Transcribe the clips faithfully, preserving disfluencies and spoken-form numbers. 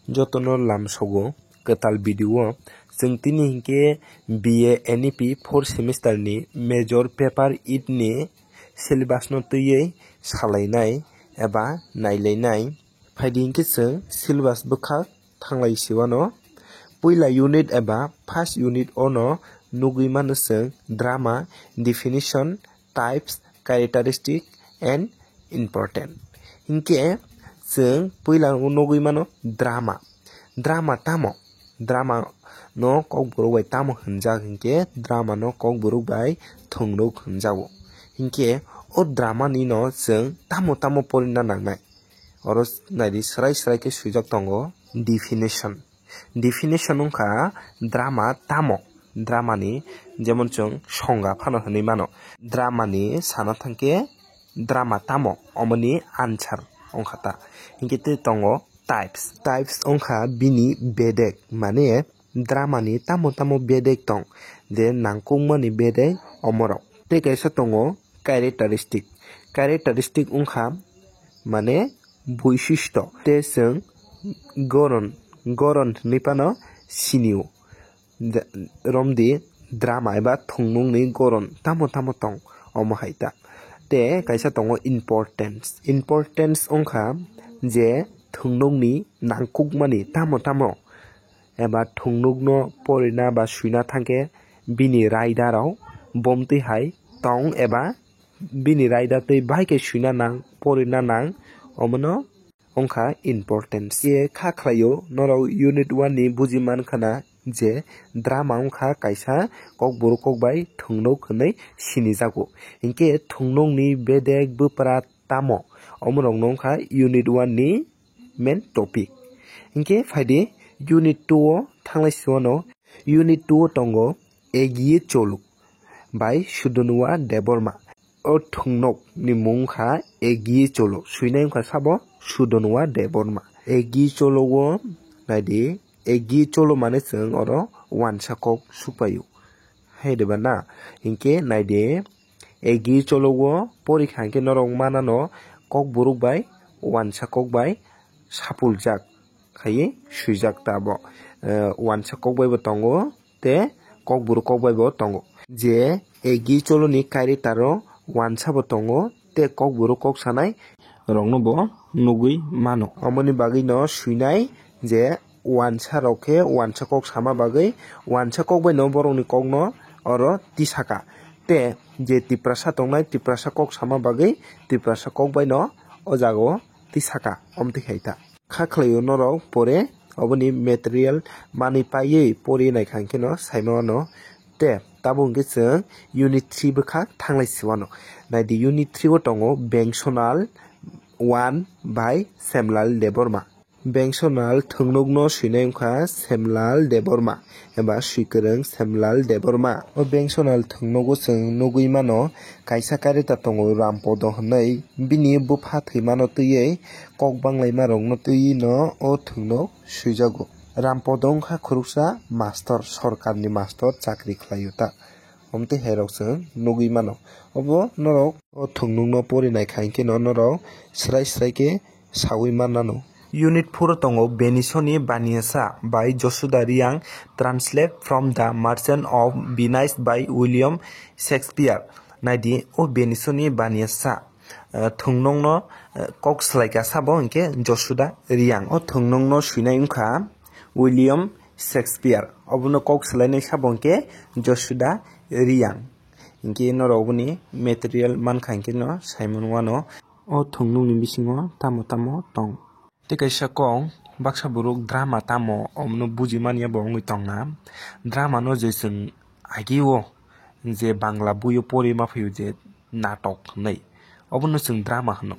Jotono lamsogo kwtal video o. Chwng tini hinkhe B A N E P fourth semester ni major paper eight ni syllabus no twiwi salainai eba nailainai. Phaidi hinkhe chwng syllabus bwkhak thanglai siwano. Puila unit eba first unit ono nugwi mano chwng drama, definition, types, characteristic and important. Hinkhe chwng puila nugwi mano drama. Drama tamo? Drama no kokborok bai tamo hwnjak hinkhe drama no kokborok bai thwngrwk hwnjago. Hinkhe o drama ni no chwng tamo tamo porina nangnai? Oro naidi, swrai swrai khe swijak tongo definition. Definition wngkha drama tamo? Drama ni jemon chwng songha phano hwnwi mano. Drama ni sana thangkhe drama tamo, omoni answer wngkha ta. Hinkhe tei tongo types. Types wngkha bini bedek, mane drama ni tamo tamo bedek tong, je nangkukmani bedek omorok. Tei kaisa tongo characteristic. Characteristic wngkha mane boisishto. Tei chwng goron, goron hwnwi phano sinio. Da-, romdi drama eba thwngnungni goron tamo tamo tong, omo hai ta. Tei kaisa tongo importance. Importance wngkha je thwngnungni nangkukmani tamo tamo eba thwngnukno porina ba suina thangkhe bini raida rok bomtwi hai tong eba bini raida twi bahai khe suina nang, porina nang, omono wngkha importance. Khe kha khlaio norok unit one ni buji mankha na je drama wngkha kaisa kokborok kok bai thwngnuk hwnwi sinijago. Hinkhe thwngnukni bedek bwpra tamo? Omorokno wngkha unit one ni main topic. Hinkhe phaidi unit two o thanglai siwano. Unit two o tongo Egiye Cholo bai Sudonwa Debbarma. O thwngnuk ni mung kha Egiye Cholo, suinai wngkha sabo Sudonwa Debbarma. Egiye Cholo o naidi, Egiye Cholo mane chwng oro wansa kok sukpaio. Hai de ba na? Hinkhe naidi, Egiye Cholo o porikha hinkhe norok manano kokborok bai wansa kok bai sapuljak khaiwi swijak ta bo. Eh, wansa kok bai bo tongo tei kokborok kok bai bo tongo. Je Egiye Cholo ni character o wansa bo tongo tei kokborok kok sanai rokno bo nugwi mano. Omoni bagwi no swinai je wansa rok khe wansa kok sama bagwi, wansa kok bai no borokni kokno oro tisaka. Tei je Tiprasa tongnai, Tiprasa kok sama bagwi Tiprasa kok bai no o jaga o tisaka, omtwi hai ta. Kha khlaio norok pore oboni material manwi paiwi pori naikha hinkhe no saima wano. Tei tabuk hinkhe chwng unit three bwkha thanglai siwano. Naidi, unit three o tongo Bengsonal one by Semlal Debbarma. Bengsonal thwngnukno swinai wngkha Semlal Debbarma eba swikwrwng Semlal Debbarma. O Bengsonal thwngnugo chwng nugwi mano kaisa character tongo Rampodo hwnwi. Bini bupha thwimano twiwi kok banglaima rokno twiwi no o thwngnuk swijago. Rampodo wngkha khoroksa mastor, sorkarni mastor chakri khlaio ta. Omtwi hai rok chwng nugwi mano. Obo norok o thwngnukno pori naikha hinkhe no norok swrai swrai khe sawi mannano. Unit four o tongo Benisoni Baniasa by Josuda Riang, translate from The Merchant of Venice by William Shakespeare. Naidi, o Benisoni Baniasa, eh, thwngnokno, eh, kok swlaikha sabo hinkhe Josuda Riang. O thwngnokno swinai wngkha William Shakespeare. Obono kok swlainai sabo hinkhe Josuda Riang. Hinkhe norok boni material mankha hinkhe no saimano wano. O thwngnokni bisingo tamo tamo tong. Tei kaisa kok, baksa borok drama tamo, omono buji manya bo wngwi tongna. Drama no je chwng agio je Bangla bui o pori ma phaiyo je natok hinwi, obono chwng drama hwno.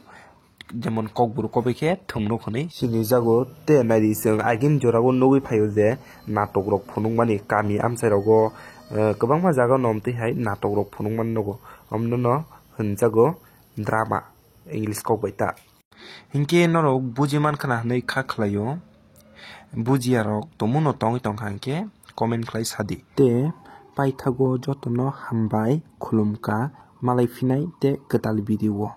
Jemon kokborok kok bai khe thwngnuk hinwi sinijago. Tei naidi, chwng agini jora o nugwi phaio je natok rok phunukmani, kami amchai rogo, eh, kwbangma jaga no omtwi hai natok rok phunukmani nugo, omono hwnjago drama, English kok bai ta. Hinkhe norok buji mankha na hinwi kha khlaio. Bujiya rok tongmano tongwi tongkha hinkhe comment khlai sadi. Tei paithago jotono hambai khulumkha, malai phinai tei kwtal video o.